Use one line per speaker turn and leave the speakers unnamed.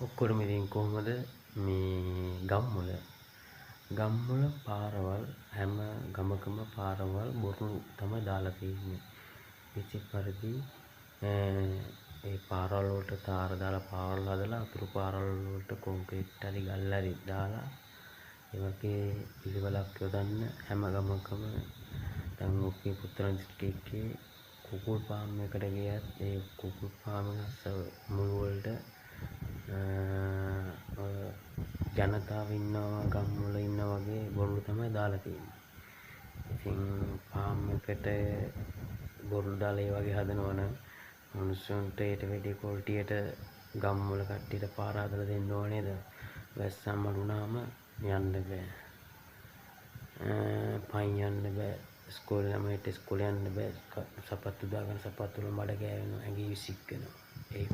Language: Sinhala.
ඔක්කොටම ඉතින් කොහොමද මේ ගම්වල ගම්වල පාරවල්, හැම ගමකම පාරවල් බොරු තමයි දාලා තියෙන්නේ. නිසි පරිදි ඒ පාරවල් වලට තාර දාලා පාරවල් හදලා, අතුරු පාරවල් වලට කොන්ක්‍රීට් හරි ගල් හරි දාලා ඒ වගේ පිළිවෙලක් යොදන්න. හැම ගමකම දැන් ඔපි පුත්තලම් දිස්ත්‍රික්කයේ කුකුල් ෆාම් එකට ගියත් ඒ කුකුල් ෆාම් එක මුල් වලට ඔය ජනතාව ඉන්නවා, ගම්වල ඉන්නා වගේ බොරළු තමයි දාලා තියෙන්නේ. ඉතින් ෆාම් එකට බොරළු දාලා ඒ වගේ හදනවා නම් මිනිස්සුන්ට ඊට වැඩි ක්වොලිටියට ගම්වල කට්ටියට පාර හදලා දෙන්න ඕනේ නේද? වැස්සම අඩු වුණාම යන්න බෑ. පයින් යන්න බෑ. ඉස්කෝලේ ළමයිට ඉස්කෝලේ යන්න බෑ. සපත්තු දාගෙන සපත්තු වල මඩ ගෑවෙනවා. ඇඟේ විසික් වෙනවා. ඒක